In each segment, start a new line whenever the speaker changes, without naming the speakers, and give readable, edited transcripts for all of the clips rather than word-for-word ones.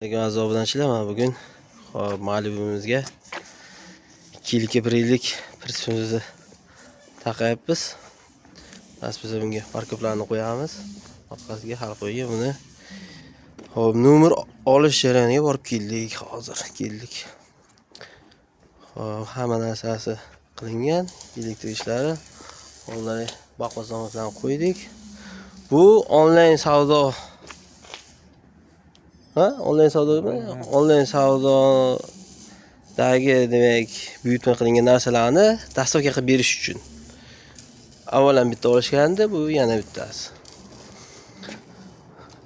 Alaykum, aziz obunachilar. Mana bugun, hop, Malibu'mizga 2 yillik, 1 yillik pritsepimizni taqayapmiz. Nasib bo'lsa, bunga фаркоп larni qo'yamiz. Orqasiga hal qo'ygan buni. Hop, nomer olish jarayoniga borib keldik, hozir keldik. Hop, hamma narsasi qilingan, elektr ishlari. Ularni baquvvat qo'ydik. Bu onlayn savdo. Ha, onlayn savdomi? Onlayn savdodagi, demak, buyurtma qilingan narsalarni доставка qilib berish uchun. Avvalan bitta olishgandi, bu yana bittasi.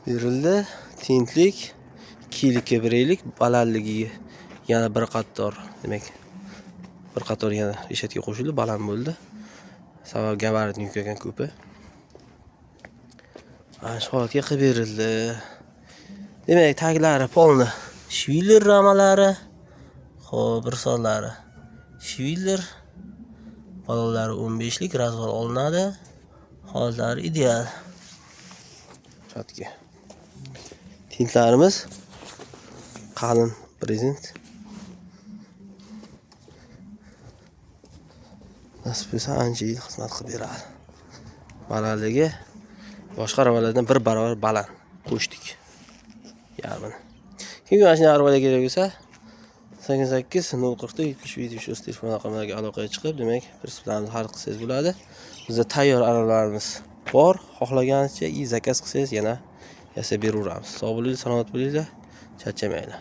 Berildi. Tintlik 2 yillikka 1 yillik, balandligi yana bir qator, demak, bir qator yana reshetka qo'shildi, baland bo'ldi. Sababi габарит ni yuk ekan ko'pi. Mana shu holatga qilib berildi. Demak, taglari полный Schwiller, ramalari, xo'p, risollari Schwiller, balonlari 15 lik, развал olinadi. Holatlari ideal. Чётко. Tintlarimiz qalin brezent. Nasib bo'lsa, ancha yil xizmat qilib beradi. Balandligi boshqa aravalardan bir barobar baland qo'shdik. Yarmini. Kimga mana shunday aravalar kerak bo'lsa, 88 044 71 73 telefon raqamlariga aloqaga chiqib, demak, pritseplarni xarid qilsangiz bo'ladi. Bizda tayyor aravalarimiz bor. Xohlaganicha и заказ qilsangiz, yana yasab beraveramiz. Sog' bo'linglar, salomat bo'linglar, charchamanglar.